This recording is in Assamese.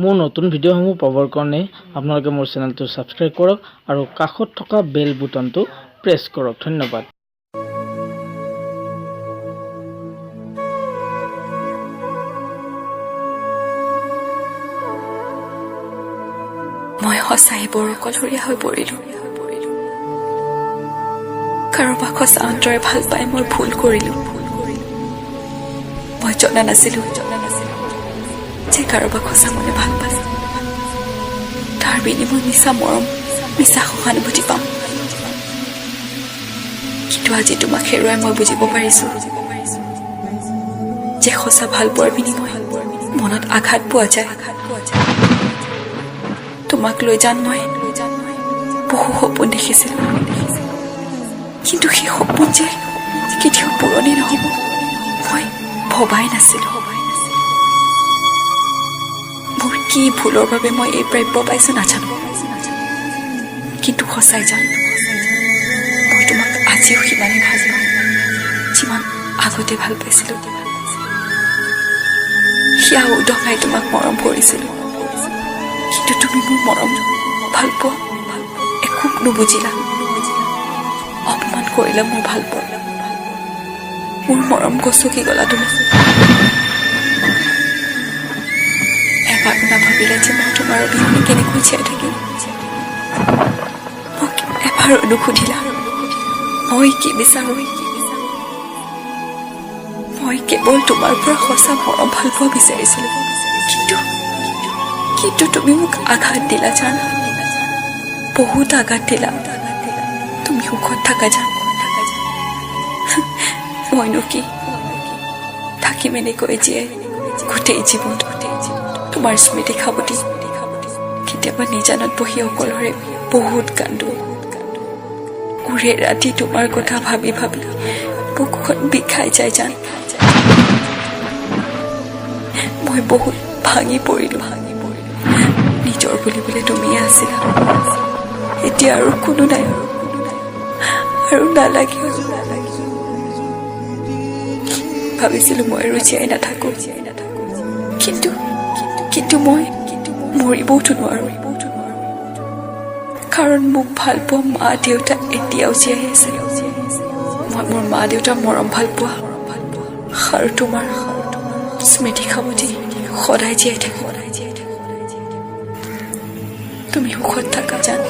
মোৰ নতুন ভিডিঅ'সমূহ পাবৰ কাৰণে আপোনালোকে মোৰ চেনেলটো ছাবস্ক্ৰাইব কৰক আৰু কাষত থকা বেল বুটনটো প্ৰেছ কৰক। ধন্যবাদ। মই সঁচাই বৰ অকলশৰীয়া হৈ পৰিলো। কাৰোবাক সঁচা অন্তৰে ভাল পাই মই ভুল কৰিলো। মই জনা নাছিলো যে কাৰোবাক সঁচা মনে ভাল পালে তাৰ বিনিময় মিছা মৰম, মিছা সহানুভূতি পাম। কিন্তু আজি তোমাক হেৰুৱাই মই বুজিব পাৰিছো যে সঁচা ভাল পোৱাৰ বিনিময় মনত আঘাত পোৱা যায়। তোমাক লৈ যান মই বহু সপোন দেখিছিলো, কিন্তু সেই সপোন যে কেতিয়াও পূৰণি নহ'ব মই ভবাই নাছিলো। মোৰ কি ভুলৰ বাবে মই এই প্ৰাপ্য পাইছো নাজানো, কিন্তু সঁচাই জান মই তোমাক আজিও সিমানেই ভাল পাওঁ যিমান আগতে ভাল পাইছিলো। হিয়া উদঙাই তোমাক মৰম কৰিছিলো, কিন্তু তুমি মোৰ মৰম ভাল পোৱা একো নুবুজিলা। অপমান কৰিলা মোৰ ভাল পোৱা, মোৰ মৰম গছকি গলা তুমি। এবাৰো নাভাবিলা যে মই তোমাৰ অবিহনে কেনেকৈ জীয়াই থাকিম। মোক এবাৰো নুসুধিলা মই কি বিচাৰো। মই কেৱল তোমাৰ পৰা সঁচা মৰম ভাল পোৱা বিচাৰিছিলো, কিন্তু কিন্তু তুমি মোক আঘাত দিলা জানা, বহুত আঘাত দিলা। তুমি সুখত থাকা জান, মইনো কি থাকিম এনেকৈ জীয়াই গোটেই জীৱন তোমাৰ স্মৃতি সাৱটি। কেতিয়াবা নিজানত বহি অকলশৰে বহুত কান্দো। ওৰে ৰাতি তোমাৰ কথা ভাবি ভাবি বুকুখন বিষাই যায় জান। মই বহুত ভাঙি পৰিলো। নিজৰ বুলিবলৈ তুমিয়ে আছিলা, এতিয়া আৰু কোনো নাই আৰু নালাগে। ভাবিছিলো মই আৰু জীয়াই নাথাকো, কিন্তু কিন্তু মই মৰিবওতো নোৱাৰো, কাৰণ মোক ভাল পোৱা মা দেউতা এতিয়াও জীয়াই আছে। মই মোৰ মা দেউতাৰ মৰম ভাল পোৱা আৰু তোমাৰ স্মৃতি সাৱটি সদায় জীয়াই থাকো। তুমি সুখত থাকা জান।